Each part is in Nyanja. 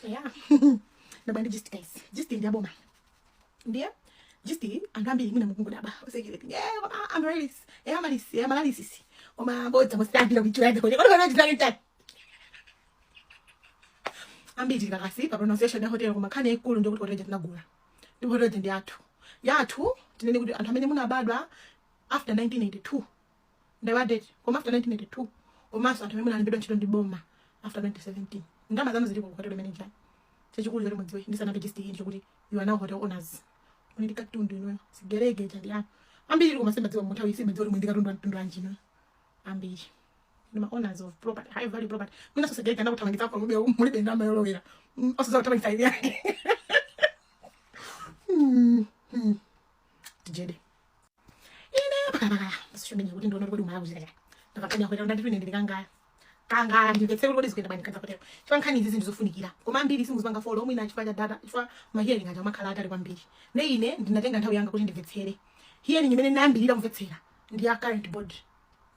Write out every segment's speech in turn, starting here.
Yeah, ndabwa ndi gist, guys. Gist ndi yaboma. Ndiye gist, anthu ambiri mwina mukungodaba usekile, yeah, koma Amaryllis, yeah, Amaryllis, yeah, Amaryllis, koma bodza musitambira kuichula kuti kodi kana chitali chani. Ambiri tili kakasi pa pronunciation ya hotel, koma nkhani yaikulu ndiyo kuti hotel tinagula, ndipo hotel ndi yathu yathu. Tinene kuti anthu amene munabadwa after 1982, ndayiwa date, koma after 1982, komanso anthu amene munalembedwa ntchito ndi boma after 2017, ndalama zanu zilipo ku hotel imene njani. Chachikulu choti mudziwe ndisanape gist iyi ndichokuti you are now hotel owners. Muli ndi katundu inuyo, sigerege cha ndi yanu. Ambiri koma simadziwa, mu nthawi simadziwa kuti muli ndi katundu mtundu wanji inuyo. Ambiri ndi ma owners of property, high value property. Mwina sosegerege anakuthamangitsa kwa mulibe mulibe ndalama yolowera. Osaza kuthamangitsa ili yake. Tijede ine pakalapakala social media kuti ndione kuti umayakuchita chani. Ndakakanya hotel, ndati ine ndili kangaya kangaya, ndimvetsere kuti zikuenda bwanji kanza hotel, chifukwa nkhani izi zinthu zofunikira, koma ambiri simuzipanga follow mwina chifukwa cha data, chifukwa ma hearing aja amakhala atali kwambiri. Ne ine ndinatenga nthawi yanga kuti ndimvetsere hearing imene ndinayambirira kumvetsera ndi ya current board.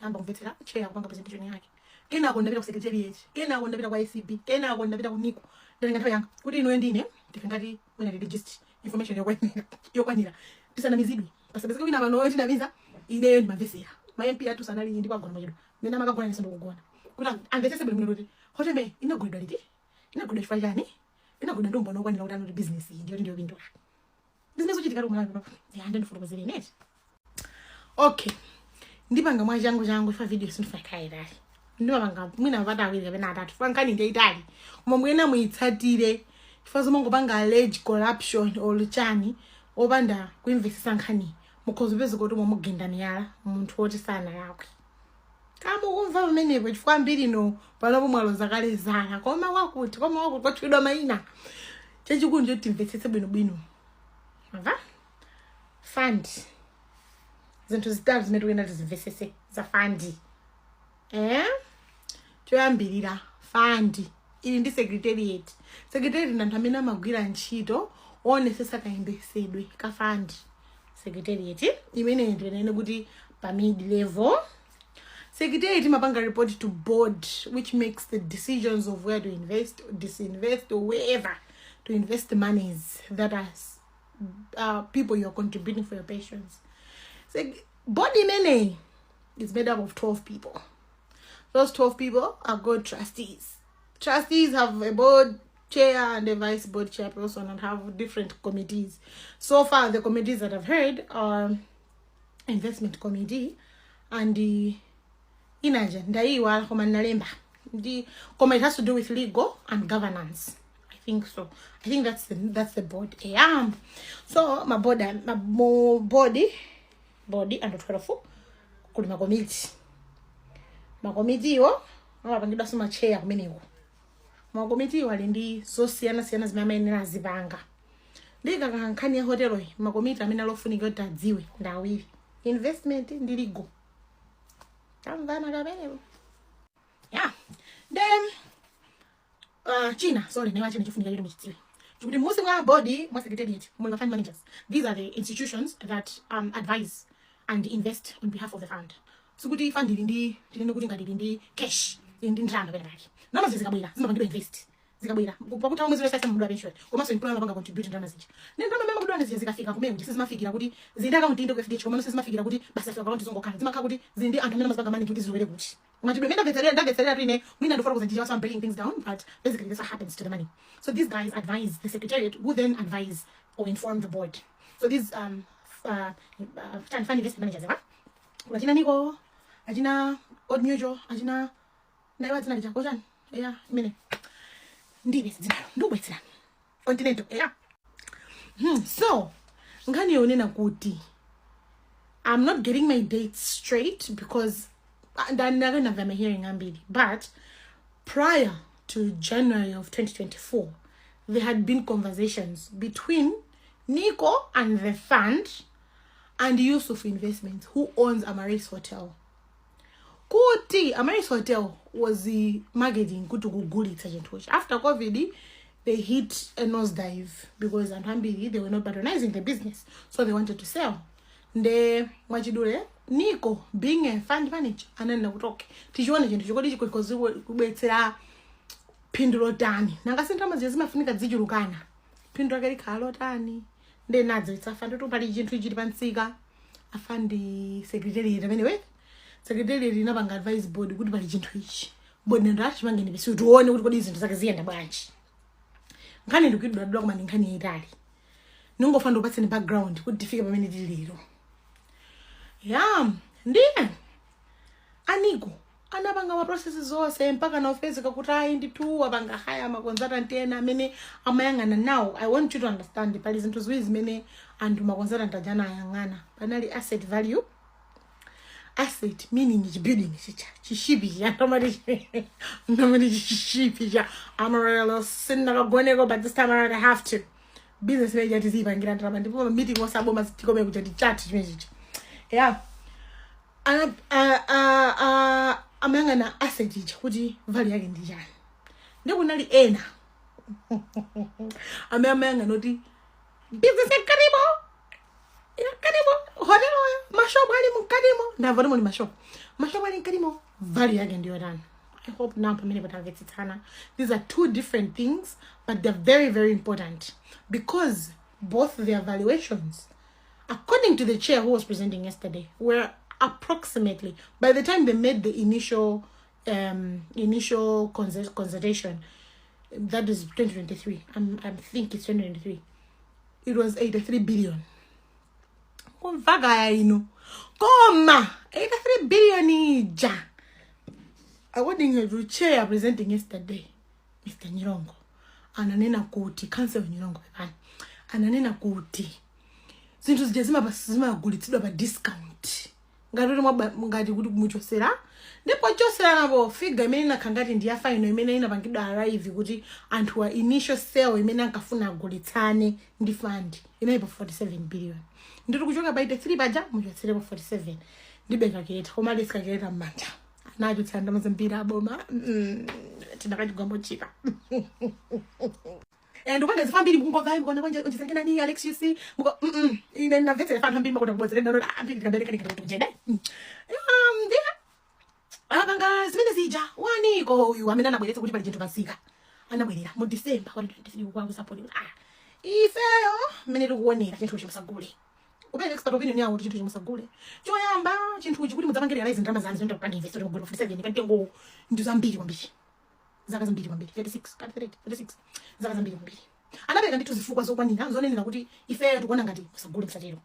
Namba kumvetsera chair kupanga presentation yake, kenako ndapita ku secretariat, kenako ndapita kwa ACB, kenako ndapita ku NICO. Ndatenga nthawi yanga kuti inuyo ndine tikangati mwina tili just information yokwanira yokwanira, tisanamizidwe, pasapezeke wina pano tinamiza. Ineyo ndimamvetsera ma MP athu sanali ndi kwagona machedwa mene amakagona, inenso ndikugona, kuti amvetsese bwino kuti hotel imene inagulidwa liti, inagulidwa chifukwa chani, inagulidwa ndi umboni okwanira kuti anoti business iyi ndiyo ndiyopindula, business uchitika kumalawi panopa. Ya, ndandifotokozere ineti. Okay, ndipanga mwa changu changu fa video sindifuna ikhale itali. Ndimapanga mwina mapata awiri kapena atatu, fa nkhani ndi itali, koma mwina muyitsatire, chifukwa zomangopanga allege corruption or chani opanda kuimvesesa nkhani, mukhoza kupeza kuti mwamugenda miyala munthu woti sanalakwe. Kamukumva pamenepo? Chifukwa ambiri no panopo mwaloza kale zala, koma wakuti, koma wakuti, kwatchulidwa mayina. Chachikulu ndicho timvetsetse bwinobwino. Mva fund, zinthu zitatu zimene tikuyenda tizimvetsetse za fund, eh? Choyambirira, fund ili ndi secretariat. Secretariat ndi anthu amene amagwira ntchito onesesa kayendesedwe ka fund. Secretariat imene ndinene kuti pa mid level, secretariat imapanga report to board, which makes the decisions of where to invest, disinvest or wherever to invest the monies that are people you are contributing for your pensions. So, board imeneyi is made up of 12 people. Those 12 people are called trustees. Trustees have a board chair and a vice board chairperson and have different committees. So far, the committees that I've heard are investment committee and the inaja ndaiwala, koma nalemba ndi, koma it has to do with legal and governance, I think so. I think that's the board, yeah. So ma board, ma mo board and 12, kuli makomiti. Makomitiwo amapangidwanso ma chair kumeneko. Makomitiwo ali ndi zosiyanasiyana zimene amayenera azipanga. Ndikakhala nkhani ya hoteloyi, makomiti amene alofunika kuti adziwe ndi awiri, investment ndi legal. Tamvana kamenepo? Yeah. Then china, sorry, newa china chofunika kuti muchidziwe chikuti musi mwa board, mwa secretariat, muli ma fund managers. These are the institutions that advise and invest on behalf of the fund. Sikuti fund ili ndi, tinene kuti ngati ili ndi cash, ili ndi ndalama pena pake. Ndalama zikabwera zimapangidwa invest. Zikabwera pakuti mwezi wese mudwa pension, komanso employer amapanga contribute ndalama zija. Ndi ndalama mmene mudwa zija zikafika kumene kuti sizimafikira kuti zili ndi account inde ku FDH, komano sizimafikira kuti basi afika account zongokhala. Zimakhala kuti zili ndi anthu amene amazipanga manage kuti zilowere kuti mwachidwe mene ndamvetserera, ndamvetserera tine mwina ndifotokoza njira, so I'm breaking things down, but basically this what happens to the money. So these guys advise the secretariat, who then advise or inform the board. So these fund investment managers, eh? Achina NICO, achina Old Mutual, achina ndaiwa dzina lija kochani, yeah, imene ndibe dzinalo ndikubwetserani, Continental, yeah. So nkhani yonena kuti I'm not getting my dates straight because ndanakanamva ma hearing ambiri, but prior to January of 2024 there had been conversations between NICO and the fund and Yusuf Investments, who owns Amaryllis Hotel, kuti Amaryllis Hotel was the marketing kuti kugulitsa chinthuchi. After COVID they hit a nosedive because anthu ambiri, they were not patronizing the business, so they wanted to sell. Nde mwachidule, NICO being a fund manager ananena kuti okay, tichione chinthu chikodi chikhoza kubwetsera. Phindu lotani? Nanga ndalama zija zimafunika zichulukana, phindu lake likhala lotani? Ndi nadziwitsa a Fund kuti pali chinthu ichili pansika. A Fund secretariat amene we secretariat inapanga advice board kuti pali chinthu ichi. Board nendo achipangeni bisi tione kuti kodi zinthu zake ziyenda bwanji. Nkhani ndikuidwadwa, koma ndi nkhani yayitali. Ningofuna ndikupatseni background kuti tifike pamene tili lero. Ya, ndiye a NICO anapanga ma process zonse mpaka naofezeka kuti ayi ndithu wapanga hire ma consultant ena amene amayang'ana. Now I want you to understand, pali zinthu ziwiri zimene anthu ma consultant aja anayang'ana. Panali asset value, asset meaning chibuilding chicha, chishipi cha ndamati chishipi cha Amaryllis. Sindakagoneko, but this time around I have to. Business imene chatiziyipangira ndalama, ndipo ma meeting osaboma tikome kuja tichati chimene chicha. Yeah, amayang'ana asset ija kuti value yake ndi chani. Ndi kunali ena amene amayang'ana kuti business yankatimo, yankatimo hoteloyo, mashopu ali mkatimo, ndamva kuti muli mashopu, mashopu ali mkatimo, value yake ndiyotani. I hope now pamene patamvetsetsana. These are two different things, but they're very, very important because both their valuations, according to the chair who was presenting yesterday, were approximately, by the time they made the initial consultation, that is 2023, I think it's 2023, it was 83 billion. Kumvakaya ino, koma 83 billion ija, according to chair presenting yesterday, Mr Nyirongo, ananena kuti, Counsel Nyirongo, pepani, ananena kuti zinthu zija zimagulitsidwa pa discount, ngati kuti ngati kuti muchosera, ndipo chosera napo figure imene inakhala ngati ndi ya final imene inapangidwa arrive kuti anthu a initial sale imene ankafuna agulitsane ndi Fund inali pa 47 billion. Nditi kuchoka pa 83 paja muchotserepo 47, ndibe calculator, koma alisi calculator m'manja anachotsera ndalama zambiri aboma. Tinakachigwambo chipa and upanga zifa mbiri mukungomva mukona kwanje onjezengenani Alexius muko ine ndamvetsera fanthu ambiri makuti kubwezere ndano ambiri ndikabereka ndikati kuti ndiye apanga zimene zija. Waniko uyu amene anabweretsa kuti pali chinthu pansika anabwerera mu December kwa 2023 kwangu support kuti ifeyo mmene tikuonera, chinthuchi musagule. Kupeza expert opinion yawo kuti chinthu musagule. Choyamba, chinthuchi kuti mudzapange realize ndalama zanu zinoita kupanga invest kuti mugule pa 47 kantengo ndi zambiri kwambiri, zaka zambiri kwambiri, 36 kati 30, 36, zaka zambiri kwambiri. Anapereka ndithu zifukwa zokwanira zonenera kuti ifeyo tikuona ngati musagule, musatero,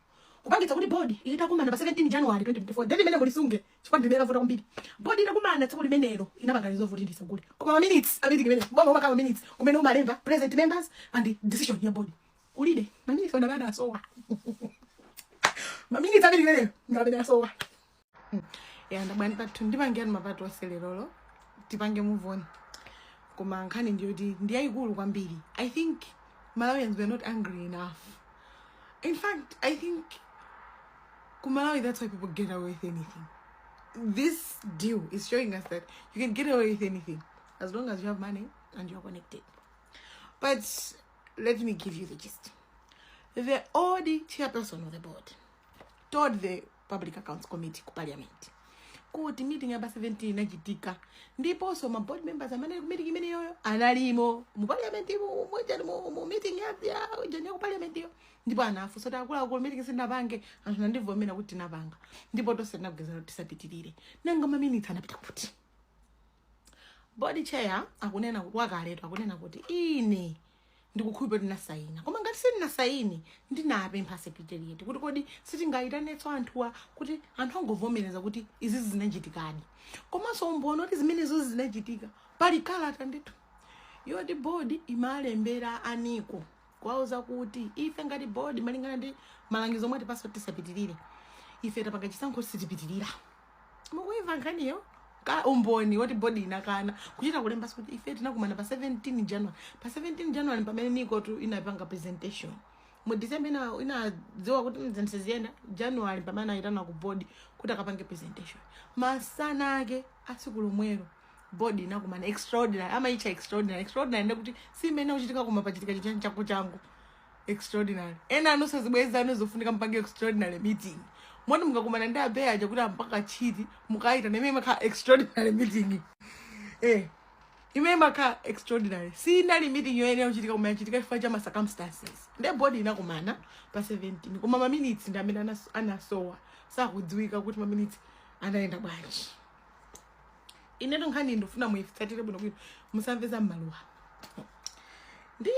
kupangitsa kuti board itakumana pa 17 January 2024, date imene mulisunge chifukwa ndimene kavuta kwambiri. Board itakumana tsiku limenelo inapanga resolve kuti ndisagule, koma ma minutes a meeting imene boma umakhala ma minutes kumene umalemba present members and decision ya board, ulibe ma minutes. Ona bana asowa ma minutes a meeting imeneyo, ngapene asowa. Ya, ndabwani pathu ndipange ma part onse lerolo, tipange move on. Koma nkhani ndiyoti ndiyayikulu kwambiri. I think Malawians were not angry enough. In fact, I think ku Malawi, that's why people get away with anything. This deal is showing us that you can get away with anything as long as you have money and you're connected. But let me give you the gist. The old chairperson of the board told the Public Accounts Committee ku Parliament kuti meeting ya pa 17 inachitika, ndiponso ma board members amene ku meeting imeneyoyo analimo mu Parliament, mu meeting ya ku Parliament iyo. Ndipo anafunsa kuti, "Akuluakulu, meeting sinapange, anthu nandivomera kuti tinapanga, ndipo tonse tinagwirizana kuti tisapitirire. Nanga ma minutes anapita kuti?" Board chair akunena kuti, wakaletu akunena kuti, "Ine ndikukhulupirira tinasayina, koma ngati sindinasaini, ndinapempha secretariat kuti kodi sitingayitanetso anthuwa kuti anthu angovomereza kuti izizi zinachitikadi?" Komanso umboni kuti zimenezo zinachitika, pali kalata ndithu yoti board imalembera a NICO kuwauza kuti ife ngati board, malingana ndi malangizo omwe tipasa, tisapitirire, ife tapanga chisankho, sitipitirira. Mukuimva nkhaniyo? Ka umboni woti board inakana kuchita kulemba kuti ife tinakumana pa 17 January. Pa 17 January pamene NICO tu inapanga presentation mu December, inadziwa kuti zinthu ziyenda. January pamene anayitana ku board kuti akapange presentation, masana ake asiku lomwelo board inakumana extraordinary. Amaitcha extraordinary. Extraordinary ndekuti si imene kuchitika, koma pachitika chinthu changu changu extraordinary. Ena anosazibweza anozofunika mpange extraordinary meeting, moti mukakumana ndi abeya aja kuti ampaka chiti mukaita nemene makhala extraordinary meeting. Imene imakhala extraordinary sinali meeting yoyenera kuchitika, koma yachitika chifukwa cha ma circumstances. Nde board inakumana pa 17, koma ma minutes ndi amene anasowa, sakudziwika kuti ma minutes anayenda bwanji. Inetu nkhani ndifuna muyitsatire bwinobwino, musamve za mmaluwa. Ndiye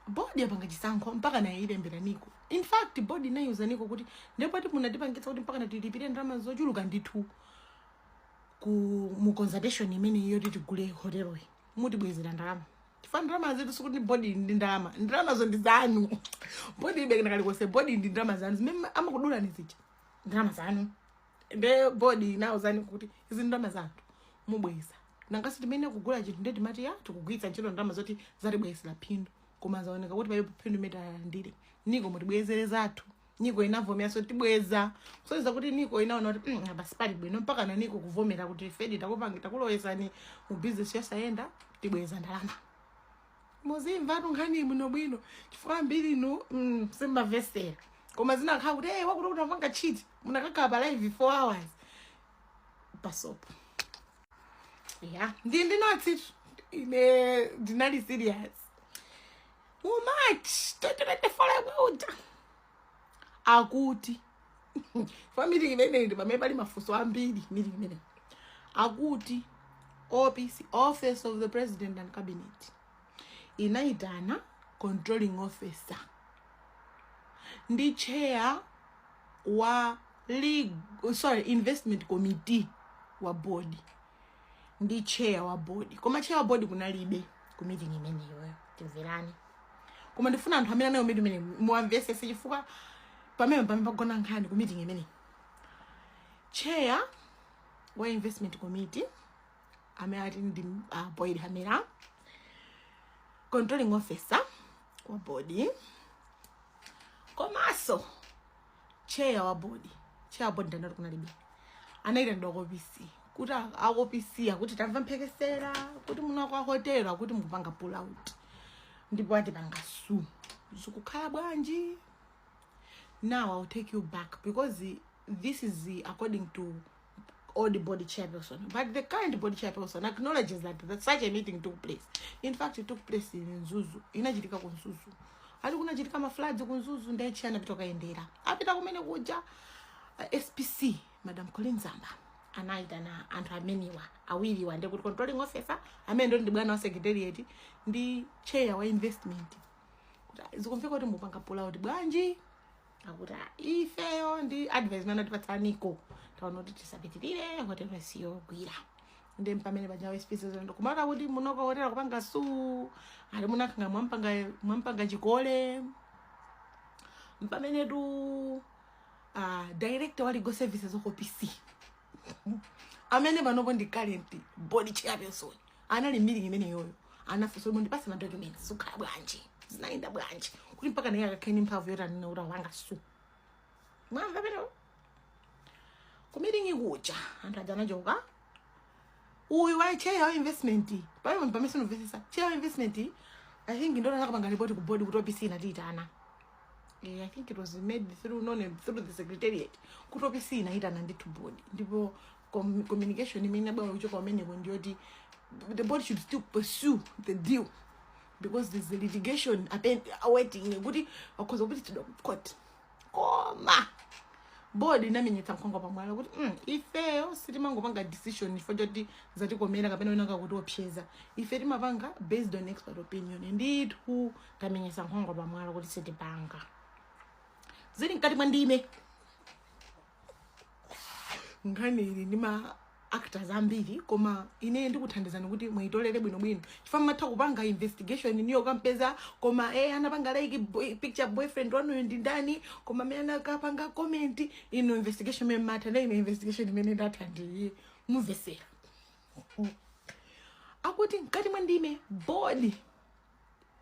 board yapanga chisankho, mpaka naye ilembera NICO. In fact, board inayiuza NICO kuti ndepati munatipangitsa kuti mpaka natilipire ndalama zochuluka ndithu ku mu consultation imene yoti tigule hoteloyi, mutibwezera ndalama, chifukwa ndalama zetu sikuti board ndi ndalama, ndalamazo ndi zanu. Board ilibe kalikonse, board ndi ndalama zanu zimene amakudulani zija, ndalama zanu. Nde board inawuzani kuti izi ndalama zathu, mubweza. Nangasi timene kugula chinthu, nde timati ya tikugwiritsa ntchito ndalama zoti zatibwezera phindu, koma zaoneka kuti palibe phindu imene talandire. NICO, mutibwezere zathu. NICO inavomeranso, tibweza. Kusonyeza kuti NICO inaona kuti apa sipali bwino, mpaka na NICO kuvomera kuti fedi takupanga, takulowezani mu business yosayenda, tibweza ndalama. Muzimva nkhani bwino bwino, chifukwa ambiri inu simmavesera, koma zinakhala kuti hey, wakuti kuti apanga cheat, munakakhala pa live 4 hours pasopo. Ya, ndi ndinotsi ine ndinali serious. Mu March 2024 yomwe uja, akuti fa meeting imeneyi ndi pamene pali mafunso ambiri. Meeting imeneyi, akuti OPC, Office of the President and Cabinet, inayitana controlling officer ndi chair wa league, sorry, investment committee wa board ndi chair wa board, koma chair wa board kunalibe ku meeting imeneyo. Timverani, koma ndifuna anthu amene anayo meeting imene muwamvesese, chifukwa pamene pagona nkhani ku meeting imeneyi. Chair wa investment committee amene ati ndi Boyd Hamera, controlling officer wa board, komanso chair wa board. Chair wa board ndanati kunalibe. Anayitanidwa ku OPC kuti a OPC akuti tamva mphekesera kuti muno kwa hotelo akuti mukupanga pull out, ndipo atipanga sue, zikukhala bwanji? Now I'll take you back, because this is according to old board chairperson, but the current board chairperson acknowledges that such a meeting took place. In fact, it took place in Mzuzu. Inachitika ku Mzuzu, ali kunachitika ma floods ku Mzuzu, ndiye chair anapita kayendera. Apita kumene kuja, SPC Madam Colleen Zamba anayitana anthu ameniwa awiriwa, ndiye kuti controlling officer amene ndo ndi bwana wa secretariat ndi chair wa investment, kuti zikumveka kuti mupanga pull out, bwanji? Akuti "Ah, ifeyo ndi advice imene atipatsaniko, taona kuti tisapitirire, hotelo siyogwira." Ndi pamene pajawo SPC kumaka kuti munoko hotelo kupanga sue, ali munakhanga mwampanga chikole. Mpamene tu director wa legal services of OPC amene panopo ndi current board chairperson anali meeting imene yoyo. Anafunsa kuti ndipase ma documents, zikukhala bwanji, zinayenda bwanji kuti mpaka naye akakhale ndi mphamvu yoti anene kuti awanga sue? Mwamva pano, ku meeting kuja anthu aja anachoka. Uyu wa chair wa investment, pamene pamene sinomvesesa, chair wa investment, I think ndo anakapanga report ku board kuti OPC inatiyitana. I think it was made through, known through the secretariat kuti OPC inayitana ndithu board, ndipo communication imene inabwera kuchoka kumeneko ndiyoti the board should still pursue the deal because there's a litigation awaiting, kuti wakhoza kupititsidwa ku court. Koma board inamenyetsa nkhwangwa pamwala kuti ifeyo sitimangopanga decision chifukwa choti zatikomera kapena wina kakuti opseza. Ife timapanga based on expert opinion. Ndithu tamenyetsa nkhwangwa pamwala kuti sitipanga. Zili mkati mwa ndime, nkhani ili ndi ma actors ambiri, koma ine ndikuthandizani kuti muitolere bwinobwino, chifukwa mmatha kupanga investigation niyo kampeza koma anapanga like picture boyfriend wanuyo ndi ndani, koma amene anakapanga comment. Ino investigation imene mmatha na ine investigation imene ndatha ndiyi. Mumvesera, akuti mkati mwa ndime board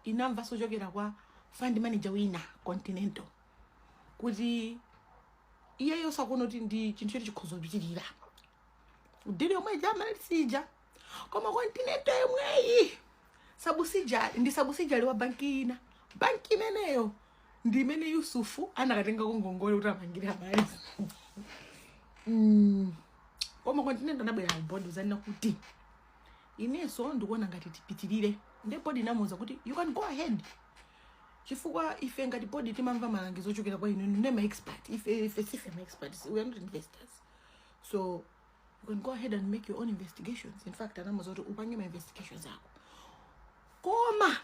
inamvanso kuchokera kwa fund manager wina, Continental, kuti iyeyo sakuona kuti ndi chinthu choti chikhoza kupitirira deal yomwe ija amalisija. Koma Continental yomweyi subsidiary ndi subsidiary wa banki ina. Banki imeneyo ndi imene Yusufu anakatenga ngongole kuti amangire Amaryllis. Koma Continental anabwera ku board uzanena kuti Inenso ndikuona ngati tipitirire. Nde board inamuwuza kuti you can go ahead, chifukwa ife ngati board timamva malangizo ochokera kwa inu, inu ma expert. Ife sife ma experts, we are not investors, so you can go ahead and make your own investigations. In fact, anamuwuza kuti upange ma investigations ako, koma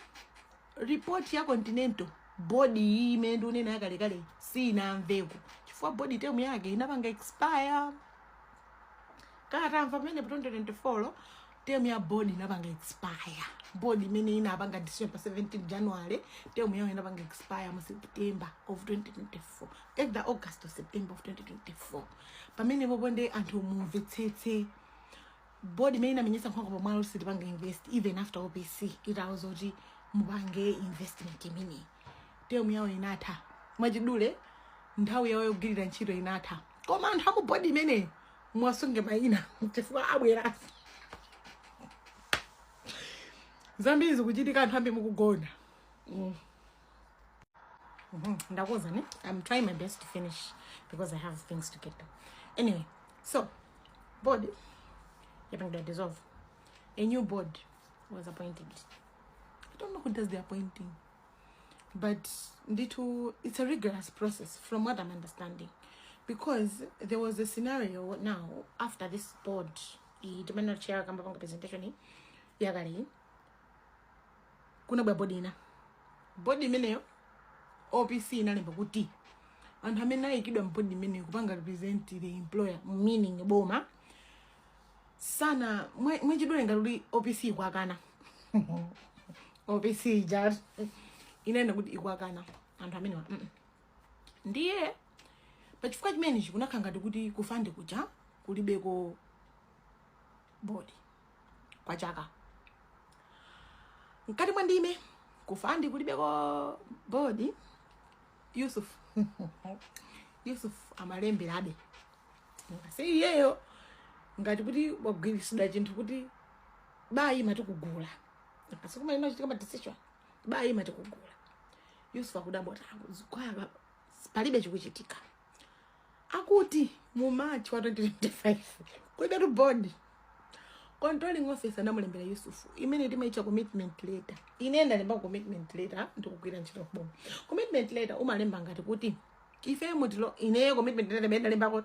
report ya Continental, board iyi imene ndikunena yakalekale sinamveko, chifukwa board term yake inapanga expire. Katamva pamene pa 2024 term ya board inapanga expire. Board imene inapanga decision pa 17 January, term yawo inapanga expire mu September of 2024, either August or September of 2024. Pamene popo nde anthu mumvetsetse, board imene inamenyesa nkhwangwa pamwala kuti sitipanga invest even after OPC itawuza kuti mupange investment imeneyi, term yawo inatha. Mwachidule, nthawi yawo yogwirira ntchito inatha. Koma anthu amu board imeneyi mwasunge mayina, chifukwa abweranso. Zambiri zikuchitika, anthu ambiri mukugona. Ndakuwuza ne, I'm trying my best to finish because I have things to get done. Anyway, so board yapangidwa dissolve, a new board was appointed. I don't know who does the appointing, but ndithu it's a rigorous process from what I'm understanding, because there was a scenario now after this board itimene chair kamba panga presentation iyi yakale iyi, kunabwera board ina. Board imeneyo, OPC inalemba kuti anthu amene ayikidwa m'board imeneyo kupanga represent the employer, meaning boma, sana mwachidule ngati kuti OPC ikwakana. OPC ija inena kuti ikwakana anthu amenewa. Ndiye pachifukwa chimenechi kunakhala ngati kuti ku fund kuja kulibeko board kwa chaka. Mkati mwa ndime ku fund kulibeko board, Yusuf amalemberabe ngasi iyeyo ngati kuti wagwirisidwa chinthu kuti bayi mati kugula ngasi kumaina chitika ma decision bayi mati kugula. Yusuf akudabwa tangu palibe chikuchitika. Akuti mu March wa 2025 kulibe board, controlling officer anamulembera Yusufu imene timaitcha commitment letter. Ine ndalemba commitment letter, ndikugwira ntchito kuboma. Commitment letter umalemba ngati kuti ife mutilo, ineyo commitment letter imene ndalembako,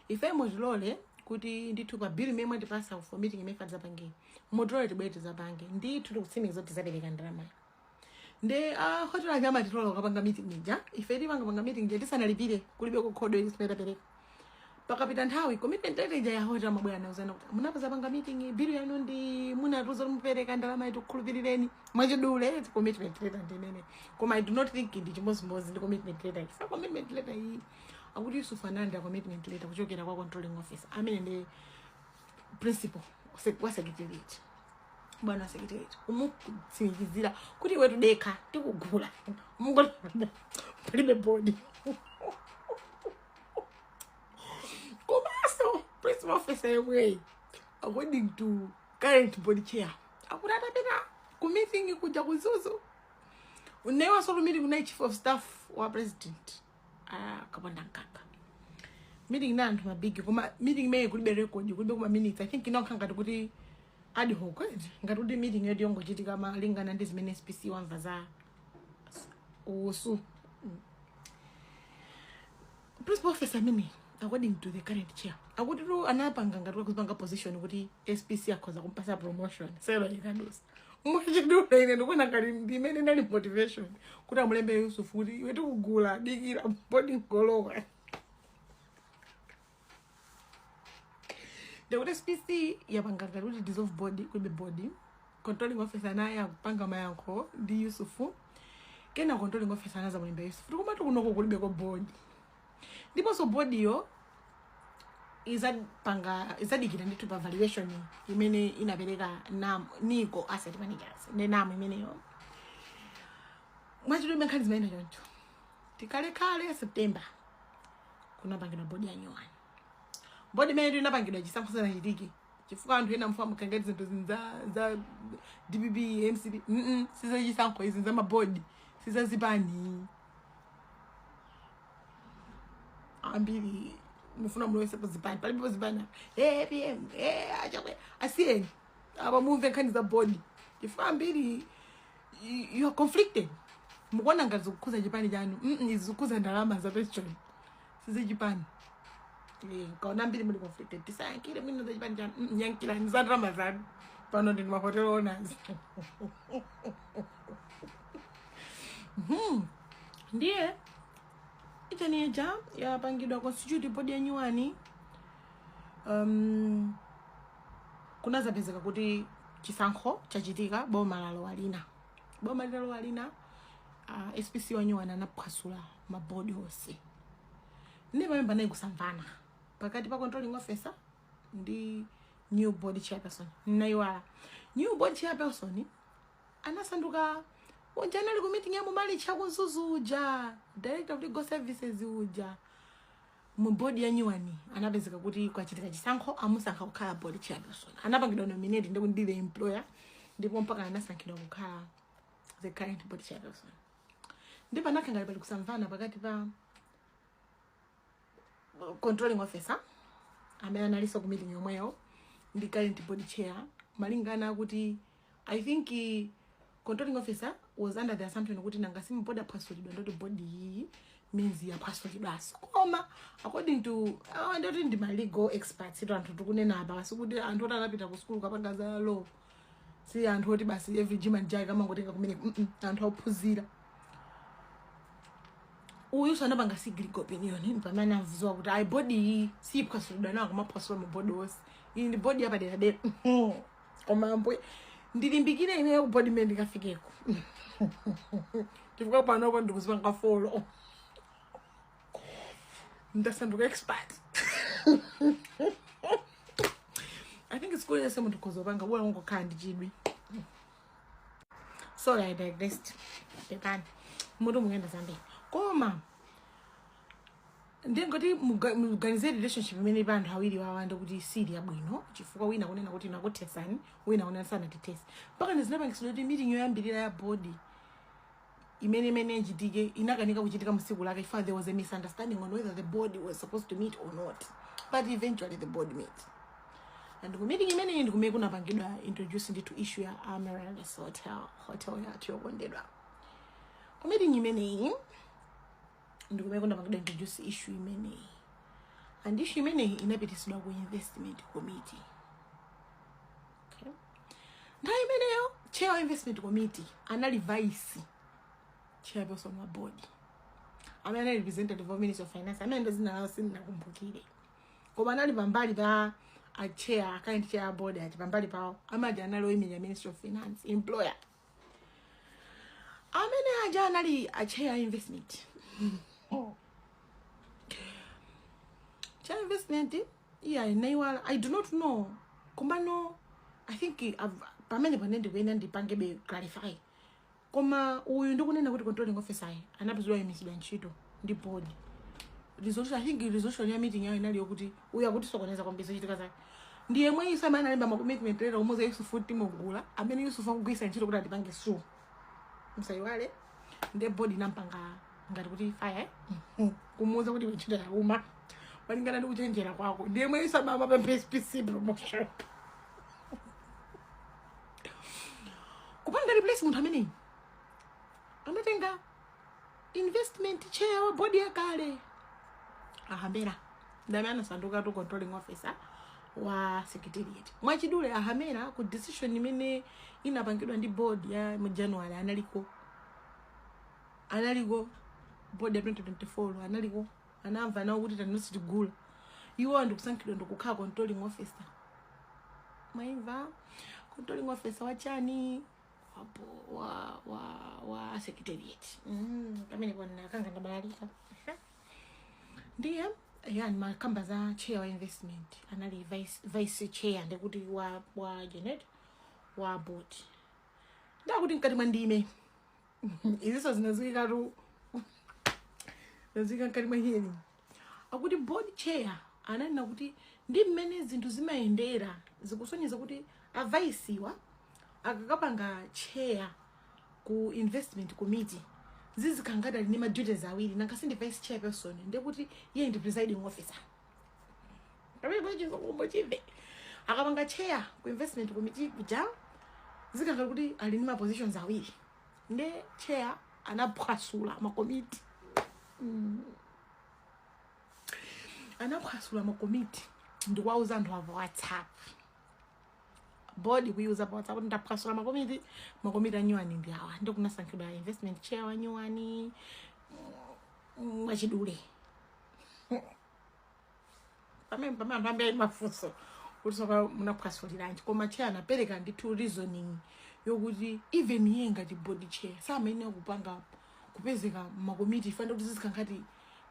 ife mutilole kuti ndithu pa bill imene mwatipasa for meeting imene tizapange, mutilole tibwere tizapange. Ndithu tikutsimikiza kuti tizapereka ndalama. Nde ah, hotel ake amatilola ukapanga meeting ija. Ife timangapanga meeting ija tisanalipire, kulibe kukhodo ili simene. Pakapita nthawi, commitment letter ija ya hotel amabwera nauzana kuti munapazapanga meeting, bill yanu ndi munatiuza kuti mupereka ndalama itu, kukhulupirireni. Mwachidule, commitment letter ndi imene, koma I do not think ndi chimodzimodzi ndi commitment letter. Chifukwa commitment letter iyi, akuti Yusuf analandira commitment letter kuchokera kwa controlling officer amene ndi principal wa secretariat, bwana wa secretariat, kumutsimikizira kuti iwe tudekha, tikugula, mungo palibe board. Komanso principal officer yemweyi, according to current board chair, akuti atapita ku meeting kuja ku Mzuzu, unewanso ku meeting kunali chief of staff wa president, Kaponda Mkaka. Meeting na anthu mabigi, koma meeting imene kulibe record, kulibe kuma minutes. I think inokha ngati kuti ad hoc, ngati kuti meeting yedu yongochitika malingana ndi zimene SPC wamva za usu. Principal officer amene, according to the current chair, akuti tu anapanga ngati kuzipanga position kuti SPC akhoza kumpasa promotion selo ikadusa. Mwachidule, ine ndikuona ngati ndimene inali motivation kuti amulembe Yusuf kuti iwe tikugula, dikira board ngolowa. Ndikuti SPC yapanga ngati kuti dissolve board, kulibe board. Controlling officer naye akupanga mayankho ndi Yusufu. Kena controlling officer anaza mulemba Yusufu tikumati kunoko kulibeko board, ndiponso board iyo izapanga izadikira ndithu pa valuation imene inapereka NAM, Nico Asset Managers, ndi NAM imeneyo. Mwachidule, nkhani zimayenda choncho. Tikalekale September kunapangidwa board ya nyuwani. Board imene inapangidwa chisankho sanachitike, chifukwa anthu ena mfumu kangati zinthu za za DPP, MCP, sizachisankho izi, za ma board, sizazipani. Ambiri mufuna mulowese pozipani, palibe pozipani apa. APM, aChakwera, asiyeni. Apa mumve nkhani za board, chifukwa ambiri you are conflicted. Mukuona ngati zikukhuza chipani chanu. Izi zikukhuza ndalama za pension, sizichipani. Kaona ambiri muli conflicted. Tisayankhire mwina za chipani chanu. Yankhirani za ndalama zanu. Pano ndinu ma hotel owners. Ndiye ichaniyeja yapangidwa constitute board ya nyuwani. Kunazapezeka kuti chisankho chachitika, boma lalowa lina. Boma lalowa lina, SPC wa nyuwani anaphwasula mabodi onse. Ndi pamene panali kusamvana pakati pa controlling officer ndi new board chairperson. Naiwala, new board chairperson anasanduka uja anali ku meeting ya mumalicha ku Mzuzu uja, director of legal services uja. Mu board ya nyuwani anapezeka kuti kwachitika chisankho, amusankha kukhala board chairperson. Anapangidwa nominate ndi ndi the employer, ndipo mpaka anasankhidwa kukhala the current board chairperson. Ndipo anakhala pali kusamvana pakati pa controlling officer amene analinso ku meeting yomweyo ndi current board chair, malingana kuti I think controlling officer was under the assumption kuti nanga si board aphwasulidwa, ndoti board iyi means yaphwasulidwanso. Koma according to ndoti ndi ma legal experts ito anthu tikunena apa, sikuti anthu oti anapita ku school kapanga za law, si anthu oti basi every Jim and Jack amangotenga kumene. Anthu ophunzira. Uyu sanapanga seek legal opinion pamene avuziwa kuti ayi, board iyi siyiphwasulidwa nawo, kumaphwasula ma board onse. Iyi ndi board yapaderadera. Koma ambuye, ndilimbikire ineyo ku board imene ndikafikeko, chifukwa panopo ndikuzipanga follow, ndasanduka expert. I think school yonse munthu ukhoza kupanga, bola ungokhala ndi chidwi. Sorry, I digressed, pepani, mutu muyenda zambiri. Koma ndingoti muganize relationship imene pa anthu awiri wawa ndikuti sili yabwino, chifukwa wina kunena kuti nakuthesani, wina kunena sanatithese. Mpaka ndizinapangisidwa kuti meeting yoyambirira ya board imene ichitike inakanika kuchitika msiku lake, chifukwa there was a misunderstanding on whether the board was supposed to meet or not. But eventually the board met, and ku meeting imeneyi ndikumene kunapangidwa introduce ndithu issue ya Amaryllis Hotel, hotel yathu yokondedwa. Ku meeting imeneyi ndikumene kunapangidwa introduce issue imeneyi, and issue imeneyi inapitisidwa ku investment committee. Okay. Nthawi imeneyo chair wa investment committee anali vice chairperson wa board, amene anali representative of Ministry of Finance, amene ndazina lawo sindinakumbukire, koma anali pambali pa a chair, current chair board ati pambali pawo amaja anali oyimirira Ministry of Finance, employer. Amene aja anali a chair investment, chair investment. Yeah, naiwala, I do not know. Komano I think pamene pane ndikuyenda ndipangebe clarify. Koma uyu ndikunena kuti controlling officer anapezedwa yimisidwa ntchito ndi board resolution. I think resolution ya meeting yayo inali yokuti uyu akutisokoneza kwambiri zochitika zake. Ndiye mwe iso amene analemba ma commitment letter umuza Yusufu Timogula, amene Yusufu akugwisa ntchito kuti atipange sue. Msayiwale, ndiye board inampanga ngati kuti fire, kumuuza kuti ntchito yauma malingana ndi kuchenjera kwako. Ndiye mwe iso amene amapempha SPC promotion. Kupanga replace munthu ameneyi, anatenga investment chair wa board yakale, Ahamera, ndamene anasanduka tu controlling officer wa secretariat. Mwachidule, Ahamera ku decision imene inapangidwa ndi board ya mu January analiko board ya 2024 analiko, anamva nawo kuti tanonse tigula. Iwo ndikusankhidwa ndikukhala controlling officer. Mwaimva, controlling officer wachani? Wa secretariat. Pamene pona kanga ndabalalika. Ndiye yani makamba za chair wa investment anali vice chair, ndikuti wa Janet wa board. Ndakuti mkati mwa ndime iziso zinaziwikatu, zinaziwika mkati mwa hearing, akuti board chair ananena kuti ndi mmene zinthu zimayendera zikusonyeza kuti a vice-wa akakapanga chair ku investment committee zizikhala ali ndi ma duties awiri. Nanga sindi vice chairperson, ndekuti iye ndi presiding officer. Pamene chizokumbo chimve Akapanga chair ku investment committee kuja, zikakhala kuti ali ndi ma positions awiri. Nde chair anaphwasula makomiti, anaphwasula makomiti ndikuwauza anthu ava WhatsApp, board kuiuza pa WhatsApp kuti ndaphwasula makomiti, makomiti anyuwani ndi awa. Ndikunasankhidwa investment chair wanyuwani. Mwachidule, pamene anthu ambiri ali mafunso kuti soka munaphwasuliranji, koma chair anapereka ndithu reasoning yokuti even iye ngati board chair samayenera kupanga kupezeka makomiti, ifane kuti zizikhala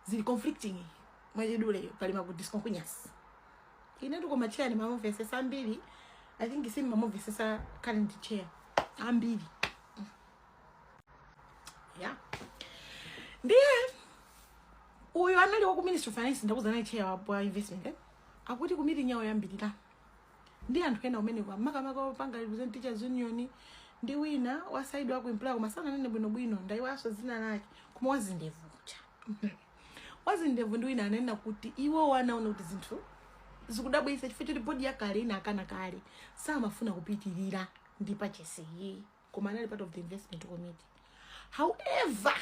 zili conflicting. Mwachidule, pali maku discontinuous. Inetu koma chair ndimamumvesesa ambiri. I think simmamumvesesa current chair ambiri, yeah. Ndiye uyu anali waku Ministry of Finance, ndakuza naye chair wa investment, eh? Akuti ku meeting yawo yambirira ndi anthu ena umeneko, makamaka opanga represent Teachers Union ndi wina wa side wa ku employer, koma sananene bwinobwino, ndayiwaso dzina lake, koma wazindevu kucha, wazindevu ndi wina, ananena kuti iwo wanaona kuti zinthu zikudabwitsa chifukwa choti board yakale inakana kale, samafuna kupitirira ndi purchase iyi, koma anali part of the investment committee. However,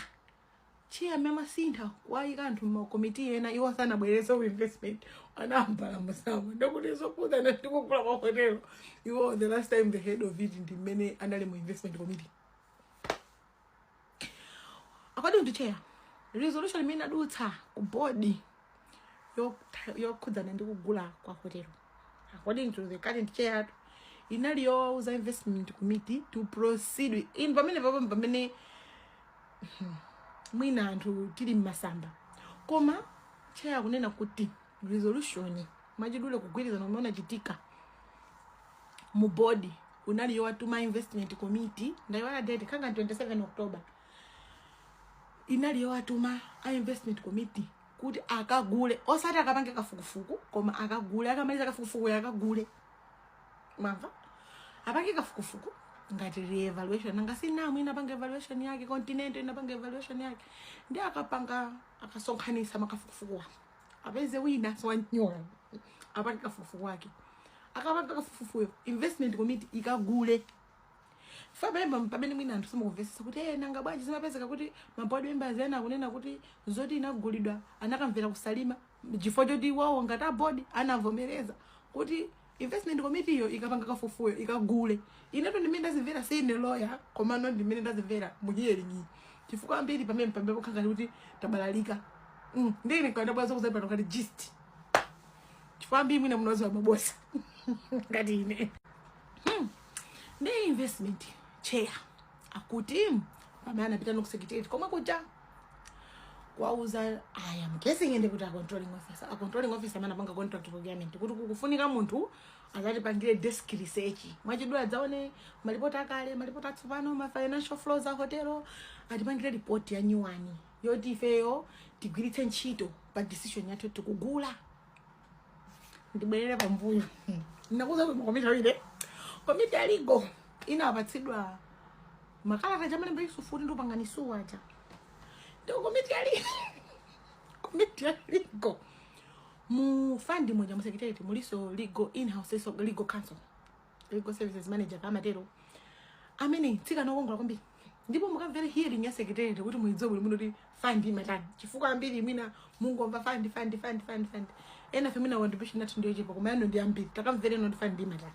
chair amasintha kuwayika anthu mmakomiti ena, iwo sanabwerese ku investment, anambala musamo. Ndikuti zokhudzana ndikugula kwa hotelo, iwo the last time they heard of it ndi mmene anali mu investment committee. According to chair, resolution imene adutsa ku board yokhudzana ndi kugula kwa hotelo, according to the current chair, inali yowauza investment committee to proceed with in pamene papo pamene mwina anthu tili mmasamba. Koma chair kunena kuti resolution, mwachidule, kugwirizana kumene unachitika mu board unali yowatuma investment committee, ndayiwala date, khanga 27 October, inali yowatuma a investment committee kuti akagule, osati akapange kafukufuku, koma akagule. Akamaliza kafukufuku, akagule. Mwamva? Apange kafukufuku ngati re-evaluation, nanga sinamu inapanga evaluation yake, Continental inapanga evaluation yake. Ndi akapanga, akasonkhanisa makafukufuku, apeze wina siwanyola apange kafukufuku wake. Akapanga kafukufukuyo, investment committee ikagule. Pamene pamene mwina anthu simukumvesesa kuti nanga bwanji zimapezeka kuti ma board members ena akunena kuti zoti inagulidwa anakamvera kusalima, chifukwa choti wawo ngati a board anavomereza kuti investment committee iyo ikapanga kafukufukuyo ikagule. Ineto ndimene ndazimvera, sine lawyer, komano ndimene ndazimvera mu hearing, chifukwa ambiri pamene pamene pokhala kuti tabalalika. Ndine nkandabwaza kuzapano ngati gist, chifukwa ambiri mwina munoziwa mabosa ngati ine. Ndi investment chair akuti pamene anapita no ku secretariat komwe kuja kwauza, I am guessing ende kuti a controlling officer, a controlling officer amene apanga contract procurement, kuti kukufunika munthu azatipangire desk research. Mwachidule, adzaone malipoti akale, malipoti atsopano, ma financial flows a hotelo, atipangire report ya nyuwani yoti ifeyo tigwiritse ntchito pa decision yathu tikugula. Ndibwerere pambuyo, ndakuza kuti makomiti awiri, komiti ya legal inapatsidwa makalata chamalemba Yusufu kuti ndiupanganisuwa aja. Ndiko komiti ya legal mu fund moja, mu secretariat muliso legal, in-house so legal counsel, legal services manager kamatero, amene tsikana okongola kwambiri. Ndipo mukamvere hearing ya secretariat kuti muidziwe bwino bwino kuti fund imatani, chifukwa ambiri mwina mungomva fund, fund, fund, fund, fund. Ena fe mwina contribution yathu ndiyochepa, koma yanu ndi ambiri. Takamvere noti fund imatani.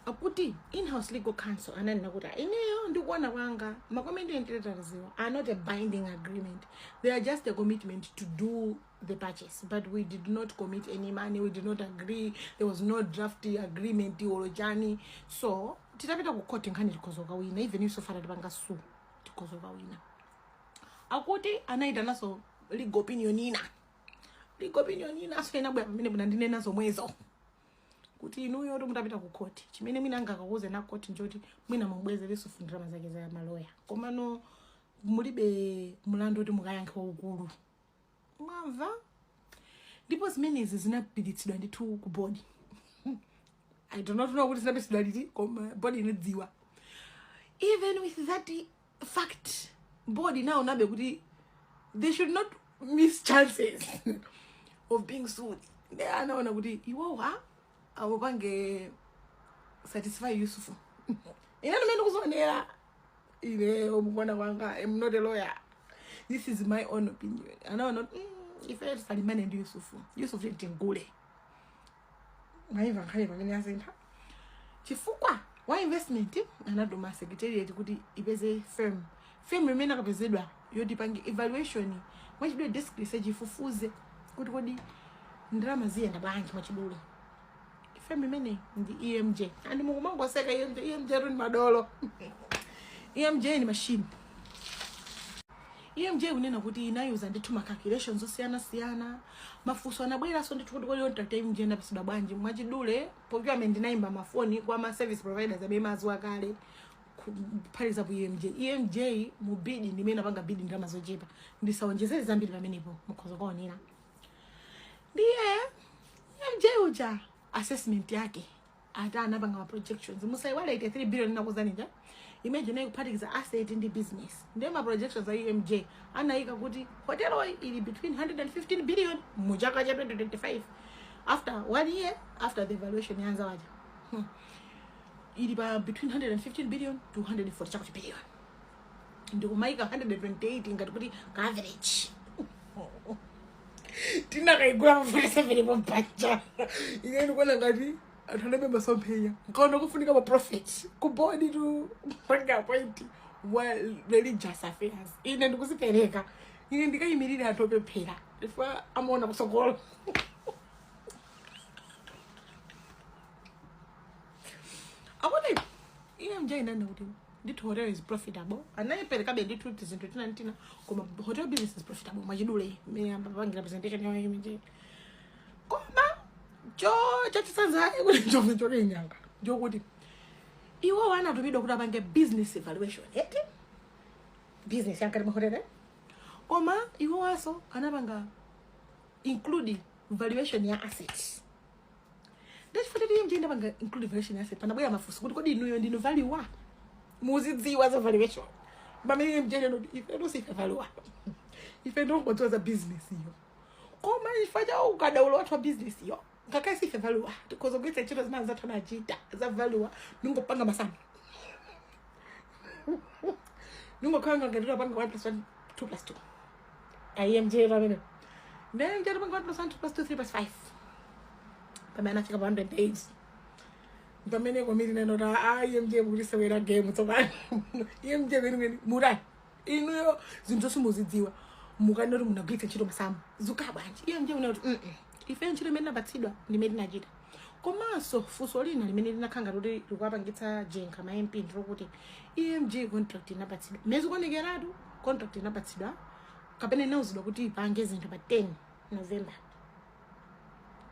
Akuti in-house legal counsel ananena kuti, "Ineyo ndikuona kwanga, ma commitment letters are not a binding agreement. They are just a commitment to do the purchase, but we did not commit any money. We did not agree. There was no draft agreement olo chani. So titapita ku court, nkhani tikhoza kawina. Even if so far tipanga sue, tikhoza kawina." Akuti anayitananso legal opinion ina. Legal opinion ina so inabwera pamene munandinena zomwezo kuti inuyo kuti mutapita ku court, chimene mwina angakakuze na court njoti mwina mubwezereso ndalama zake za maloya, komano mulibe mulandu kuti mukayankhe waukulu. Mwamva? Ndipo zimenezi zinapititsidwa ndithu ku board. I do not know kuti zinapititsidwa liti, koma board inadziwa. Even with that fact, board inaonabe kuti they should not miss chances of being sued. Ndi anaona kuti iwowa Amupange satisfy Yusufu. Ine ndimene ndikuzionera ine mukuona kwanga. I'm not a lawyer, this is my own opinion. Anaona ife tisalimane ndi Yusufu, Yusufu tingule. Mwayimva nkhani pamene asintha chifukwa wa investment anatuma secretariat kuti ipeze firm, firm imene akapezedwa yoti pange evaluation. Mwachidule, desk research, ifufuze kuti kodi ndalama ziyenda bwanji. Mwachidule, firm imene ndi EMJ. And mukumangoseka EMJ, EMJ tu ni madolo, EMJ ni machine. EMJ kunena kuti inayuza ndithu ma calculations osiyana-siyana. Mafunso anabweranso ndithu kuti kodi contract ya EMJ inapasidwa bwanji? Mwachidule, procurement inayimba mafoni kwa ma service providers amene maziwa kale kuphatikizapo EMJ. EMJ mu bid ndimene inapanga bid ndalama zochepa. Ndisaonjezere zambiri pamenepo, mukhoza kuonera. Ndiye EMJ uja assessment yake ati anapanga ma projections. Musaiwale 83 billion inakuzanija imene inayi kuphatikiza asset ndi business. Ndiye ma projections a EMJ anayika kuti hotelo ili between 115 billion mu chaka cha 2025, after one year after the evaluation yanza waja, ili pa between 115 billion to 140 chakuti billion, ndikumayika 128 ngati kuti ka average. Tinakaigula pa 47 pompacha. Ine ndikuona ngati anthu anabe masomphenya, nkaona kufunika ma prophet ku board to panga appoint wa religious affairs. Ine ndikuzipereka, ine ndikayimirira anthu opemphera chifukwa amaona kusogolo. Akuti EMJ inanena kuti ndithu hotel is profitable. Anayiperekabe ndithu tizinthu tina tina, koma hotel business is profitable. Mwachidule, imene ambapangira presentation yawo EMJ. Koma cho chachisanzaye kuti njovu chokenyanga njokuti iwo anatumidwa kuti apange business evaluation eti business yankati mwa hotel, koma iwowaso anapanga include valuation ya asset. Ndachifukwa choti EMJ inapanga include valuation ya asset, panabwera mafunso kuti kodi inuyo ndinu valuer, muzidziwa za valuation? Pamene EMJ noti ife sife valuer, ife ndongodziwa za business iyo, koma chifukwa cha ukadaulo wathu wa business iyo, ngakhale sife valuer, tikhoza kugwiritsa ntchito zimene zathu anachita za valuer, ningopanga masamu, ningokhala ngati tapanga 1 plus 1, 2 plus 2. EMJ pamene then tapanga 1 plus 1, 2 plus 2, 3 plus 5, pamene anafika pa 108, pamene komiti nanota a EMJ mukutisewera game tsopano. EMJ kwenikweni mutani inuyo zinthu zonse muzidziwa, mukanoti munagwiritsa ntchito masamu zikhala bwanji? EMJ unati ife ntchito imene napatsidwa ndimene tinachita. Komanso funso lina limene linakhala ngati kuti likuwapangitsa jenkha ma MP ndilokuti EMJ contract inapatsidwa mezi kuonekeratu, contract inapatsidwa kapena inauzidwa kuti ipange zinthu pa 10 November.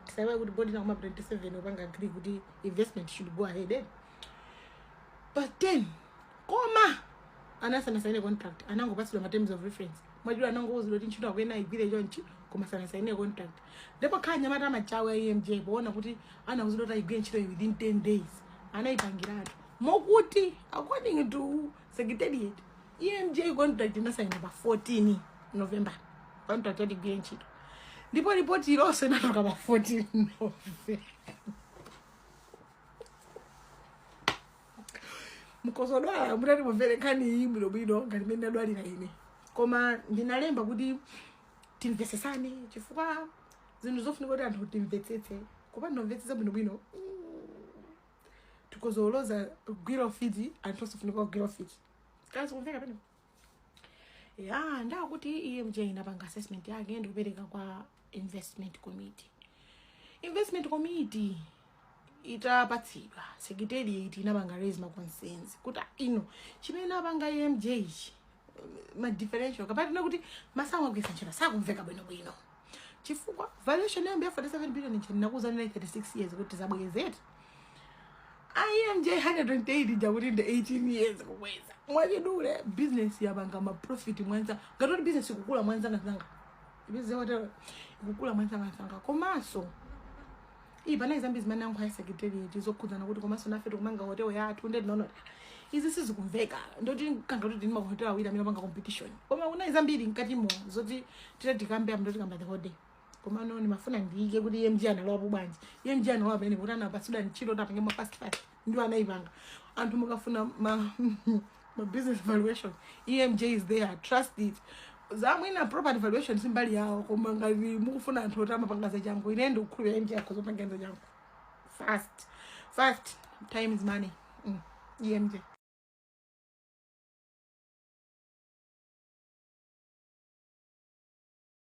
Tisaiwale kuti board inakoma 27 upanga agree kuti investment should go ahead, eh? Pa 10, koma anasanasaine contract, anangopatsidwa ma terms of reference. Mwachidule, anangouzidwa kuti ntchito akuyena igwire chonchi, koma sanasaine contract. Ndipo khala nyamata amachawi a EMJ poona kuti anauzidwa kuti ayigwire ntchito within 10 days, anayipangiratu mokuti according to secretariat, EMJ contract inasaina pa 14 November, contract yati igwire ntchito, ndipo ripoti ilonse inatoka pa 14 November. Mkozodwala mutati mumvere nkhani iyi bwinobwino ngati mmene ndadwalira ine, koma ndinalemba kuti timvetsesane, chifukwa zinthu zofunika kuti anthu timvetsetse. Kupanda kumvetsetsa bwinobwino, tikozoloza kugwira ufiti anthu osafunika kugwira ufiti. Kazi kumveka pene ya ndakuti EMJ inapanga assessment yake ndikupereka kwa investment committee. Investment committee itapatsidwa, secretariat inapanga raise ma concerns kuti ah, ino chimene apanga EMJ ichi, ma differential kapena kuti masamu agwiritsa ntchito sakumveka bwinobwino, chifukwa valuation yambi ya 47 billion nche ndinakuuzani 36 years kuti zabwezeti, EMJ 128 jakuti ndi 18 years kubweza. Mwachidule, business yapanga ma profit mwanza ngatoti business ikukula mwanzangasanga, business hotel ikukula mwanzangasanga. Komanso iyi panali zambiri zimene yankho ya secretariat zokhudzana kuti komanso nafe tikumanga hotel yathu. Ndi ndinoona kuti izi sizikumveka, ndoti kanga kuti ndini mahotel awiri amene apanga competition, koma kunali zambiri mkatimo zoti tita tikambe amndo tikamba the whole day. Komano ndimafuna ndiyike kuti EMG analowapo bwanji. EMG analowa pamene kuti anapatsidwa ntchito kuti apange ma fast fast, ndiwo anayipanga. Anthu mukafuna ma business valuation, EMJ is there, trust it. Zamwina property valuation simbali yawo, koma ngati mukufuna anthu oti amapanga zachangu, ine ndikukhulupirira EMJ akhoza kupanga zachangu fast fast. Time is money. EMJ.